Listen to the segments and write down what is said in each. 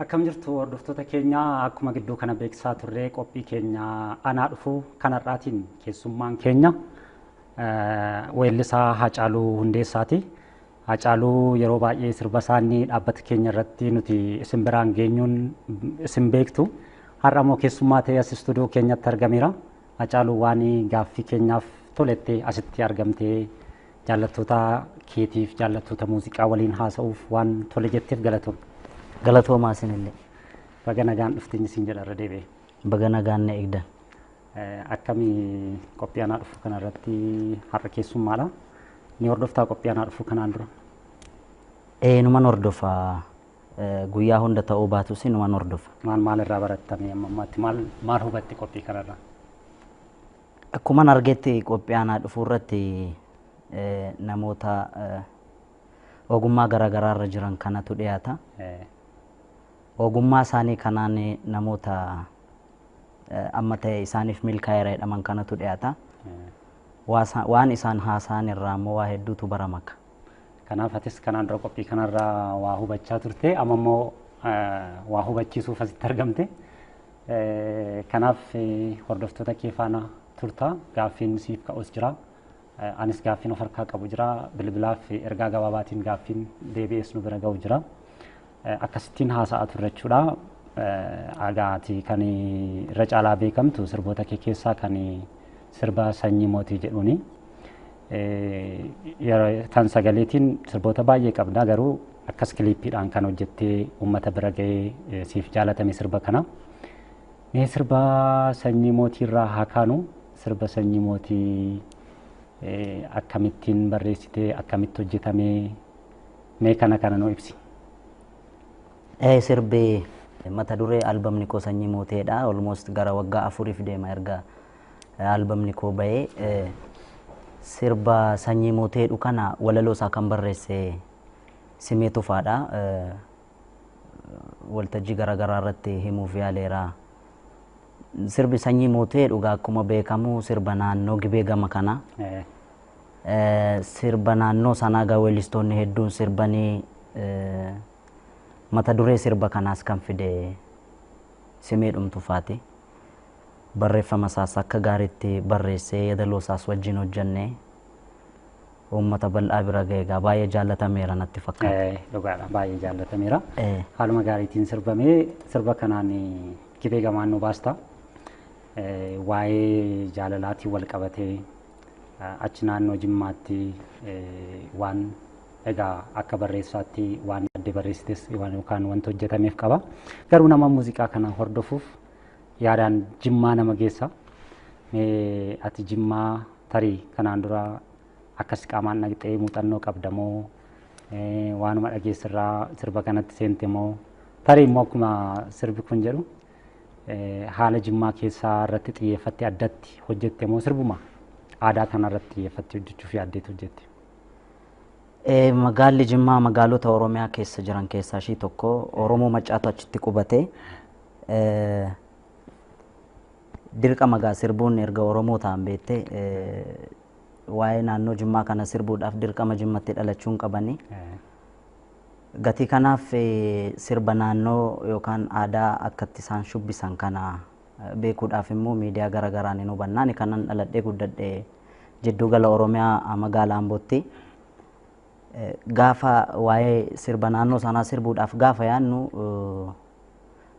Akkam jirtu hordoftoota keenya? Akkuma gidduu kana beeksisaa turre, qophii keenya anaa dhufu kanarraatiin keessummaan keenya weellisaa Haacaaluu Hundeessaati. Haacaaluu yeroo baay'ee sirba isaanii dhaabbata keenya irratti nuti isin biraan geenyuun isin beektu. Har'a immoo keessummaa ta'ee as istuudiyoo keenyatti argameera. Haacaaluu, waan gaaffii keenyaaf tolettee asitti argamtee jaallattoota keetiif jaallattoota muuziqaa waliin haasa'uuf waan tole jetteef galatoom. Galatoomaa isinillee. Baga nagaan dhufteen isin jedha irra deebi'ee. Baga nagaan na eegdan. Akkamii qophii anaa dhufu kanarratti har'a keessummaadha. Ni hordoftaa qophii anaa dhufu kanaan dura? Ee, numan hordofa. Guyyaa hunda ta'uu baatus numan hordofa. Maal maal irraa barattame? Amma ammaatti maal maal hubatte qophii kanarraa? Akkuman argetti qophii anaa dhufu irratti namoota ogummaa garaagaraa irra jiran kanatu dhiyaata. Ogummaa isaanii kanaan namoota amma ta'e isaaniif milkaa'eera jedhaman kanatu dhiyaata. Waan isaan haasa'an irraa immoo waa hedduutu baramaka. Kanaaf atis kanaan dura qophii kanarraa waa hubachaa turte, amma immoo waa hubachiisuuf asitti argamte. Kanaaf hordoftoota kee faana turta, gaaffiin siif ka'us jira. Anis gaaffiin of harkaa qabu jira. Bilbilaaf ergaa gabaabaatiin gaaffiin deebi'ees nu bira ga'u jira. Akkasittiin haasa'aa turre jechuudha. Agaati kan irra caalaa beekamtu sirboota kee keessaa kan sirba "Sanyii Mootii" jedhuuni. Kan sagaleetiin sirboota baay'ee qabda, garuu akkas kiliippiidhaan kan hojjettee uummata bira ga'ee siif jaalatame sirba kana. Mee sirba "Sanyii Mootii" irraa haa kaanu. Sirba "Sanyii Mootii" akkamittiin barreessitee, akkamitti hojjetamee, mee kana kana nuu ibsi. Sirbi mata duree albamni koo "Sanyii Mooteedha". Almost gara waggaa 4f deema erga albamni koo bahee. Sirba "Sanyii Mooteedhu" kana walaloo isaa kan barreesse Simee Tufaadha. Waltajjii garaagaraa irratti himuuf yaaleera. Sirbi "Sanyii Mootee" dhugaa akkuma beekamu sirba naannoo Gibee gama kana. Sirba naannoo sanaa gaa weellistoonni hedduun sirbanii, mata duree sirba kanaas kan fide Simee Tufaati. Barreeffama isaas akka gaariitti barreessee, yeedaloo isaas wajjin hojjennee uummata bal'aa bira ga'e, egaa baay'ee jaallatameera natti fakkaata. Dhugaadha, baay'ee jaallatameera. Haaluma gaariitiin sirbamee, sirba kanaan Gibee gamaan nu baasta. Waa'ee jaalalaatiin wal qabatee achi naannoo Jimmaatti waan egaa akka barreessaatti waan adde barreessites yookaan wanta hojjetameef qaba. Garuu nama muuziqaa kana hordofuuf yaadaan Jimmaa nama geessa. Mee ati Jimmaa tarii kanaan dura akkas qaamaan dhaqxee muuxannoo qabda moo waanuma dhageessirraa sirba kanatti seente, moo tarii immoo akkuma sirbi kun jedhu haala Jimmaa keessaa irratti xiyyeeffattee addatti hojjette, moo sirbuma aadaa kana irratti xiyyeeffattee hojjechuuf yaaddeetu hojjette? Magaalli Jimmaa magaalota Oromiyaa keessa jiran keessaa ishii tokko. Oromoo Maccaatu achitti qubate. Dirqama gaa sirbuun erga Oromoo ta'an beekte waa'ee naannoo Jimmaa kana sirbuudhaaf dirqama Jimmatti dhalachuun qabani. Gatii kanaaf sirba naannoo yookaan aadaa akkatti isaan shubbisan kana beekuudhaaf immoo miidiyaa garaagaraan hin hubanna. Ani kanan dhaladhee guddadhe jiddugala Oromiyaa magaalaa Ambootti. Gaafa waa'ee sirba naannoo sanaa sirbuudhaaf gaafa yaadnu,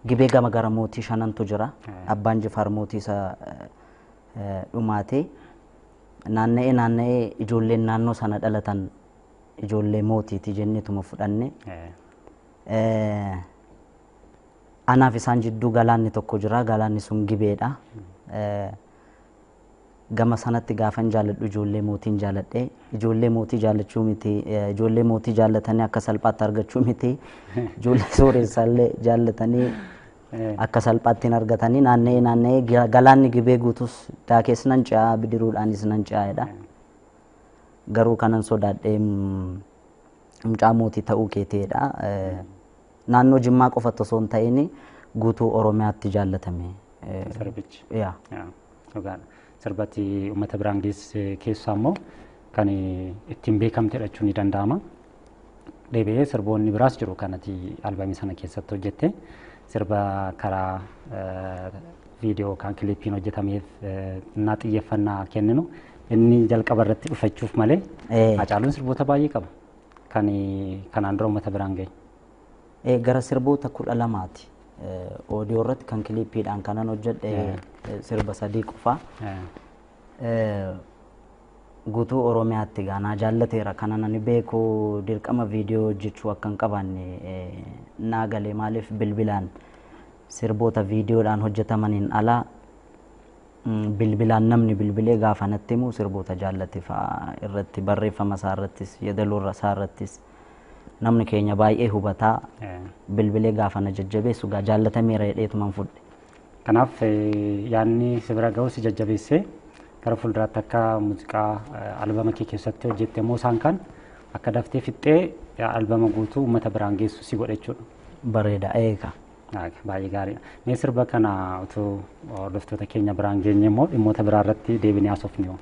Gibee gama gara mootii shanantu jira. Abbaan Jifaar mootii isa dhumaate. Naanna'ee naanna'ee ijoolleen naannoo sana dhalatan ijoollee mootiiti jenneetuma fudhanne. Anaaf isaan jidduu galaanni tokko jira. Galaanni sun Gibeedha. Gama sanatti gaafan jaaladhu ijoollee mootiin jaaladhe. Ijoollee mootii jaallachuu miti, ijoollee mootii jaallatanii akka salphaatti argachuu miti. Ijoollee sooressaallee jaallatanii akka salphaatti hin argatanii. Naanna'ee naanna'ee galaanni Gibee guutus daakees nan ce'aa, bidiruudhaanis nan ce'aa. Garuu kanan sodaadhee mucaa mootii ta'uu keeteedha. Naannoo Jimmaa qofa osoo hin ta'in guutuu Oromiyaatti jaallatame. Sirbichi. Yaa. Dhugaadha. Sirbatti uummata biraan geesse keessaa immoo kan ittiin beekamtedha jechuun ni danda'ama. Deebi'ee sirboonni biraas jiru kanati albamii sana keessatti hojjette. Sirba karaa viidiyoo kan kiliippiin hojjetameef innaa xiyyeeffannaa kenninu inni jalqaba irratti dhufachuuf malee Hacaaluun sirboota baay'ee qaba. Kan kanaan dura uummata biraan gahe. Gara sirboota 12ti. Oodiyoo irratti kan kiliippiidhaan kanan hojjedhe sirba 3 qofa. Guutuu Oromiyaatti gaanaa jaallateera. Kanan ani beeku dirqama viidiyoo hojjechuu akka hin qabaanne naa galee maaliif bilbilaan sirboota viidiyoodhaan hojjetamaniin ala bilbilaan namni bilbilee gaafa natti himu sirboota jaallate fa'aa irratti barreeffama isaa irrattis yeedaloo isaa irrattis namni keenya baay'ee hubataa bilbilee gaafa na jajjabeessu gaa jaallatameera jedheetuman fudhe. Kanaaf yaadni si bira ga'u si jajjabeessee gara fuulduraatti akka muuziqaa albama kee keessatti hojjette immoo isaan kan akka daftee fixxee albama guutuu uummata biraan geessu si godhe jechuudha. Bareeda eega. Baay'ee gaariidha. Mee sirba kana utuu hordoftoota keenya biraan geenye immoo dhimmoota biraa irratti deebinee haasofni yoo.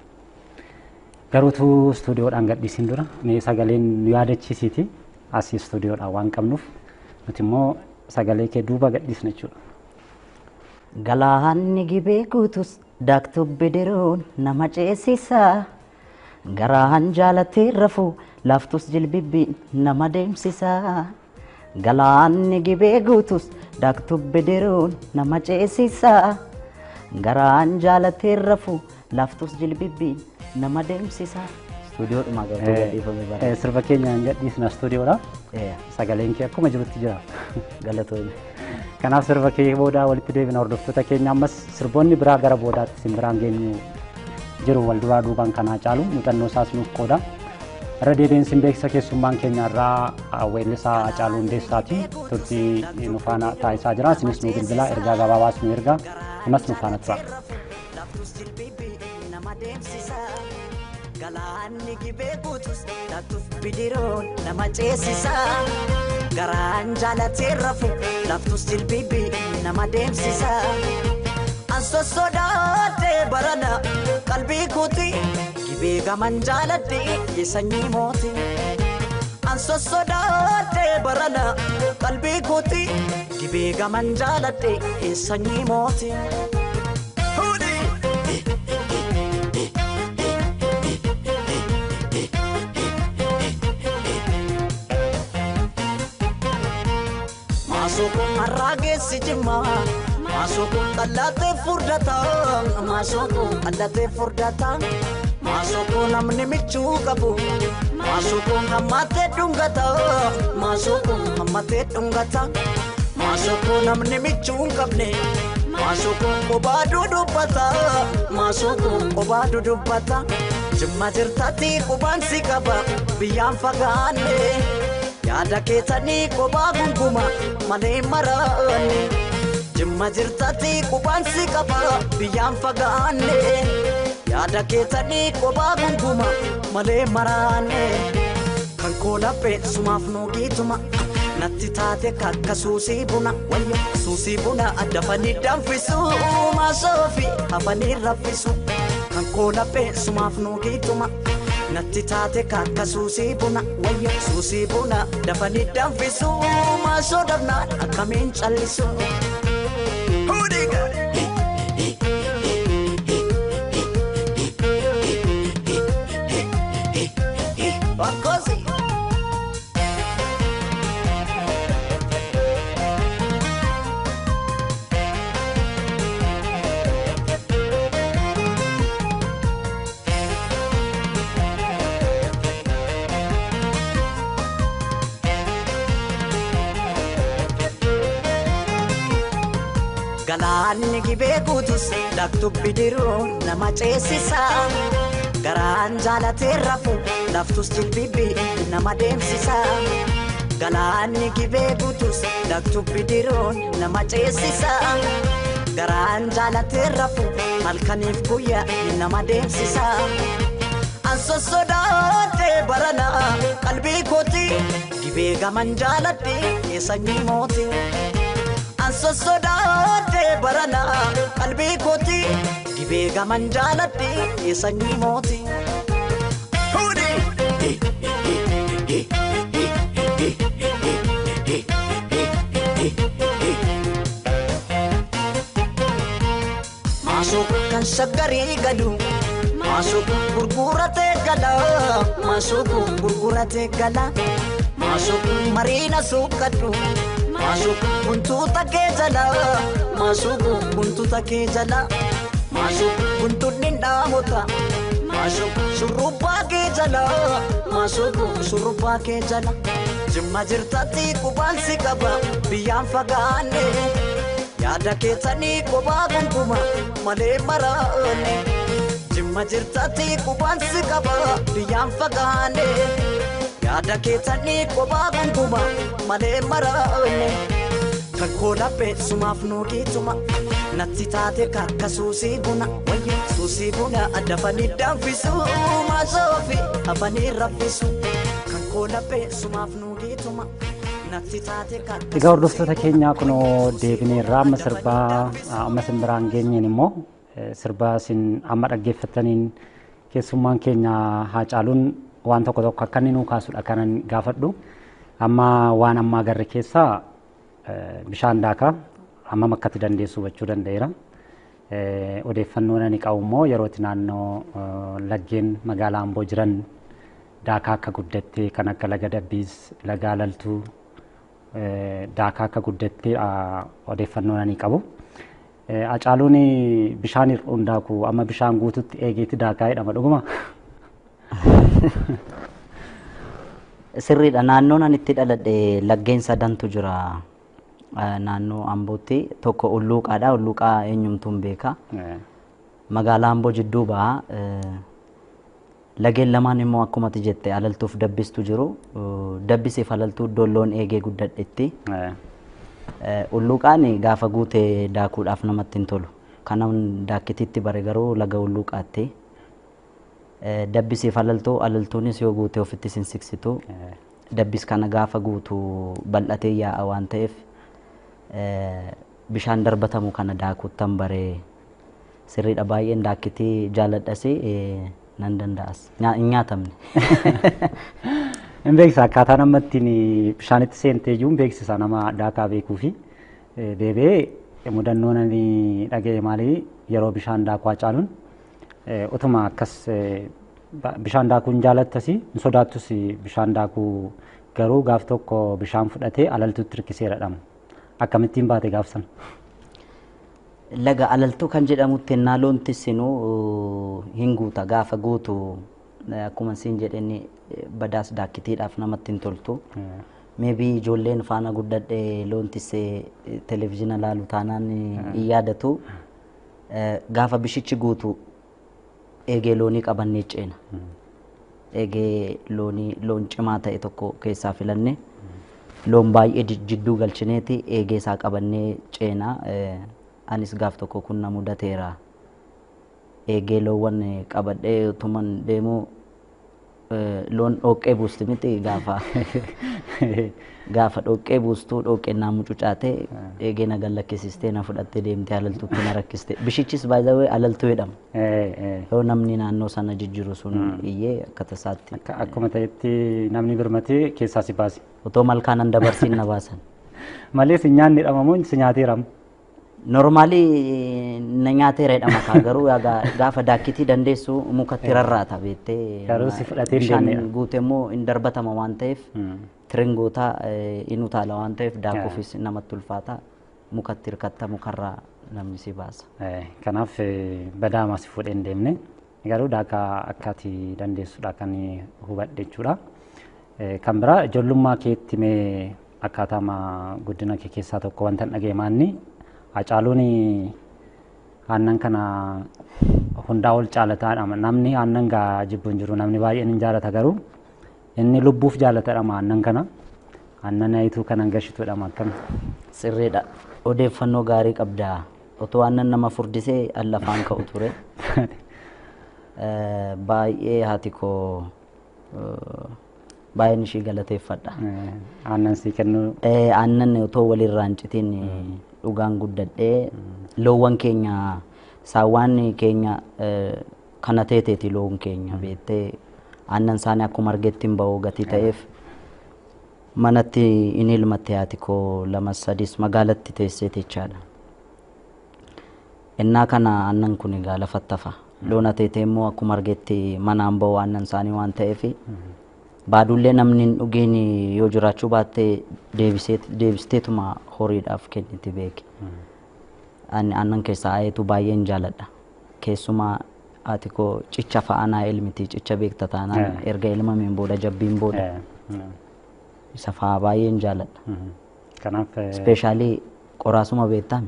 Garuu utuu istuudiyoodhaan gadhiisin dura mee sagaleen nu yaadachiisiiti asii istuudiyoodhaan waan qabnuuf nuti immoo sagalee kee duuba gadhiisna jechuudha. Galaanni gibee guutus daaktuu bidiruun nama ceesisa. Garaan jaalatee rafu laaftus jilbibbiin nama deemsisa. Galaanni gibee guutus daaktuu bidiruun nama ceesisa. Garaan jaalatee rafu laaftus jilbibbiin nama deemsisa. Istuudiyoodhuma gartuu gadhiifame bara. Sirba keenya hin gadhiisna istuudiyoodha. Sagaleen kee akkuma jirutti jira. Galatoomne. Kanaaf sirba kee booda walitti deebina hordoftoota keenya ammas sirboonni biraa gara boodaatti isin biraan geenyu jiru wal duraa duubaan kanaa caalu muuxannoo isaas nuuf qooda. Irra deebiin sin beeksisa keessummaan keenya irraa weellisaa Hacaaluu Hundeessaati. Turtii nu faana taasisaa jira. Isinis nu bilbilaa ergaa gabaabaas nu ergaa ammas nu faana tura. Galaanni gibee guutus laaftuuf bidiruun nama ceesisa. Garaan jaalatee rafu laaftus jilbibbii nama deemsisa. An sossodaadhee barana qalbii kooti gibee gaman jaaladhee sanyii mooti. An sossodaadhee barana qalbii kooti gibee gaman jaaladhee sanyii mooti. Maasookuun har'aa geessi jimmaa maasookuun qallatee furdata maasookuun qallatee furdata maasookuun namni michuu qabu maasookuun hammatee dhungata maasookuun hammatee dhungata maasookuun namni michuu hin qabne maasookuun qobaa dudubbata maasookuun qobaa dudubbata jimma jirtatti qubaan si qaba biyyaan fagaanne. Yaada keessanii qobaa gunguma malee maraanne. Jimma jirtatti qubaan si qaba biyyaan fagaanne. Yaada keessanii qobaa gunguma malee maraanne. Kan koo laphee sumaaf nuugiituma natti taate kakka suusii buna wayyo suusii buna dafanii danfisu maasoofi hafanii raffisu. Kan koo laphee sumaaf nuugiituma. Natti taate kakka suusii buna wayyo suusii buna dafanii danfisu maasoo dhabnaan akkamiin callisu. Bakkosi. Galaanni gibee guutus laaftuu bidiruun nama ceesisa. Garaan jaalatee rafu laaftus jilbibbii nama deemsisa. Galaanni gibee guutus laaftuu bidiruun nama ceesisa. Garaan jaalatee rafu halkaniif guyyaa nama deemsisa. An sossodaadhee barana qalbii kooti gibee gaman jaaladhee sanyii mooti. An sossodaadhee barana qalbii kooti gibee gaman jaaladhee sanyii mooti. Maasoo kan shaggarii galu maasoo gurguratee gala maasoo gurguratee gala maasoo mariina suuqadhu maasoo guntuuta kee jala maasoo guntuuta kee jala maasoo guntuun hin dhaamota maasoo shurrubbaa kee jala maasoo shurrubbaa kee jala jimma jirtatti qubaan si qaba biyyaan fagaanne. Yaada keessanii kophaa gunkuma malee maraane jimma jirtatti qubaan si qaba biyyaan fagaanne yaada keessanii kophaa gunkuma malee maraane kan koo laphee sumaaf nuugiituma natti taate kakka suusii buna wayya suusii buna dafanii danfisu maasoofi hafanii raffisu kan koo laphee sumaaf nuugiituma. Egaa hordoftoota keenyaa kunoo deebineerraa amma sirbaa amma isin biraan geenyeen immoo sirbaa isin amma dhaggeeffataniin keessummaan keenya Haacaaluun waan tokko tokko akka inni nuu kaasudha kanan gaafadhu. Amma waan amma agarre keessaa bishaan daakaa hammam akkatti dandeessu hubachuu danda'eera. Odeeffannoon ani qabu immoo yeroo itti naannoo laggeen magaalaa Amboo jiran daakaa akka guddatte kan akka laga Dabbiis, laga Alaltuu daakaa akka guddatte odeeffannoon ani qabu. Haacaaluun bishaan hir'uun daaku amma bishaan guututti eegeetti daakaa jedhama dhuguma. Sirriidha. Naannoon ani itti dhaladhe laggeen sadantu jira. Naannoo Ambootti tokko Ulluuqaadha. Ulluuqaa eenyumtuun beeka. Magaalaa Amboo jidduu ba'a. Lageen lamaan immoo akkuma ati jette alaltuuf dabbistu jiru. Dabbisiif alaltuu iddoo loon eegee guddadhetti. Ulluuqaan gaafa guutee daakuudhaaf namatti hin tolu. Kanan daakkitiitti bare garuu laga Ulluuqaatti. Dabbisiif alaltuu alaltuunis yoo guute ofitti sin siqsitu. Dabbis kana gaafa guutu bal'atee yaa'a waan ta'eef bishaan darbatamu kana daakuttan bare sirriidha. Baay'een daakkitii jaaladhas nan danda'as. Hin nyaatamne. Hin beeksisa akkaataa nama ittiin bishaanitti seentee jiru hin beeksisa nama daakaa beekuu fi deebi'ee mudannoon ani dhaga'e maali yeroo bishaan daakuu Haacaaluun utuma akkas bishaan daakuu hin jaalattas hin sodaattus bishaan daakuu garuu gaaf tokko bishaan fudhatee alaltuutti hirkiseera dhama. Akkamittiin baate gaaf sana? Laga alaltuu kan jedhamutti ennaa loon tissinuu hin guuta. Gaafa guutu akkuma siin jedheni badaas daakkitiidhaaf namatti hin toltu. Maybe ijoolleen faana guddadhe loon tissee televezyiina laalu taanaan hin yaadatu. Gaafa bishichi guutu eegee loonii qabannee ceena. Eegee loonii loon cimaa ta'e tokko keessaa filanne loon baay'ee jidduu galchineeti eegee isaa qabannee ceena. Anis gaaf tokko kun na mudateera. Eegee loowwan qabadhee utuman deemuu loon dhoqqee buusti miti gaafa gaafa dhoqqee buustuu dhoqqeen naa mucucaate eegee na gallakkisiistee na fudhattee deemtee alaltuutti na rakkiste. Bishichis baay'ee alaltuu jedhama. Yoo namni naannoo sana jijjiiru sun iyyee akka tasaatti. Akkuma ta'etti namni birmatee keessaa si baase. Otoo malkaan dabarsiin na baasan. Malee si nyaanni dhamamoo si nyaateeramu? Normaalii na nyaateera jedhama kaa garuu gaafa daakkitii dandeessu mukatti rarraata beektee. Garuu si fudhatee hin bishaan deemnedha. Guute immoo hin darbatama waan ta'eef tiringoota in utaala waan ta'eef daakuufis namatti ulfaata mukatti hirkatta mukarraa namni si baasa. Kanaaf badaama si fuudhee hin deemne garuu daakaa akka ati dandeessudha kan hubadhe jechuudha. Kan biraa ijoollummaa keetti mee akkaataa guddina kee keessaa tokko wanta hin dhaga'e maanni Haacaaluun aannan kana hundaa ol jaalataadha. Namni aannan gaa jibbu hin jiru namni baay'een hin jaalata garuu inni lubbuuf jaalatadha aannan kana. Aannan ayituu kanan gashituudha akkam. Sirriidha. Odeeffannoo gaarii qabda. Otoo aannan nama furdisee lafaan ka'u ture. Baay'ee haati koo baay'een ishii galateeffadha. Aannan sii kennuu. Aannan otoo walirraa hin citiin dhugaan guddadhee loowwan keenya saawwan keenya kana teeteeti loon keenya beektee aannan isaanii akkuma argetti hin ba'u gatii ta'eef manatti in ilmatte haati koo lama sadis magaalatti teessee jechaadha. Innaa kana aannan kun egaa lafatti hafa. Loon ateetee immoo akkuma argetti manaan bahu aannan isaanii waan ta'eef baadullee namni hin dhugiin yoo jiraachuu baatte deebisteetuma horiidhaaf kenniti beeki. Ani aannan keessaa ayeetu baay'een jaaladha. Keessumaa haati koo cicha fa'aa naa elmiti, cicha beekta taanaan erga elmameen booda jabbiin booda isa fa'aa baay'een jaaladha. Kanaaf Ispeeshaalii qoraasuma beektaa?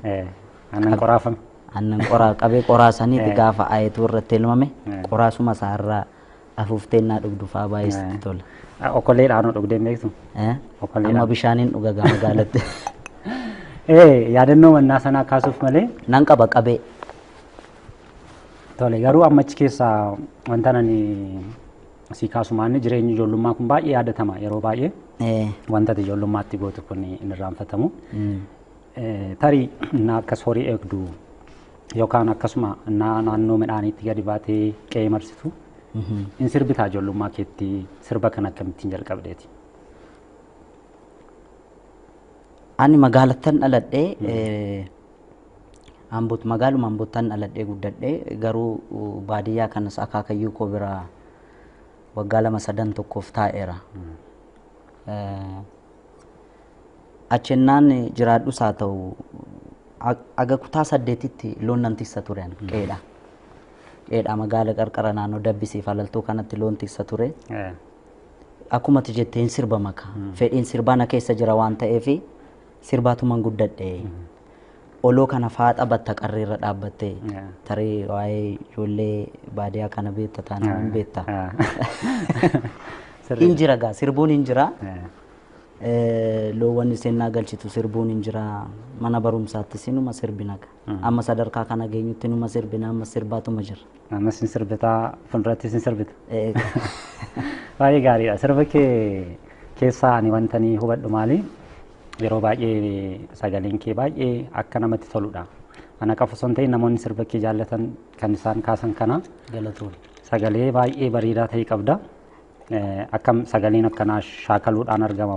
Aannan qoraafame. Aannan qoraa qabee qoraasaniiti gaafa ayeetu irratti elmame qoraasuma isaarraa afuuftee naa dhugdu fa'aa baay'ee sitti tola. Okoleedhaan dhugdee beektu? Amma bishaaniin dhuga magaalatti. Yaadannoo mannaa sanaa kaasuuf malee. Nan qaba qabee. Tole, garuu amma achi keessaa wanta ani si kaasumaan jireenyi ijoollummaa kun baay'ee yaadatama yeroo baay'ee. Wanta ati ijoollummaatti gootu kun hin irraanfatamu. Tarii innaa akkas horii eegdu yookaan akkasuma innaa naannoo midhaaniitti gadi baatee qe'ee marsitu in sirbitaa ijoollummaa keetti sirba kan akkamittiin jalqabdeeti? Ani magaalattan dhaladhee, Ambot, magaaluma Ambottan dhaladhee guddadhee, garuu baadiyyaa kanas akaakayyuu koo biraa waggaa 2 3 tokkoof taa'eera. Achinnaan jiraadhus haa ta'u aga kutaa 8tti loon nan tiksa ture qe'eedha. Qe'eedha magaala qarqara naannoo Dabbisii fi Alaltuu kanatti loon tiksa ture. Akkuma ati jetteen sirba maka. Fedhiin sirbaa na keessa jira waan ta'eef sirbaatuman guddadhe. Oloo kana faaxa batta qarreerra dhaabbatte tarii waa'ee ijoollee baadiyyaa kana beekta taanaan hin beekta. Hin jira gaa sirbuun hin jira. Loowwan iseen galchitu sirbuun hin jira. Mana barumsaattis inuma sirbina gaa. Amma sadarkaa kana geenyutti inuma sirbina, amma sirbaatuma jira. Ammas hin sirbitaa, fuuldurattis hin sirbita. Baay'ee gaariidha. Sirba kee keessaa ani wanta ani hubadhu maali? Yeroo baay'ee sagaleen kee baay'ee akka namatti toludha. Ana qofa osoo hin ta'in namoonni sirba kee jaallatan kan isaan kaasan kana. Galatoon. Sagalee baay'ee bareedaa ta'e qabda. Akkam sagaleen akkanaa shaakaluudhaan argama.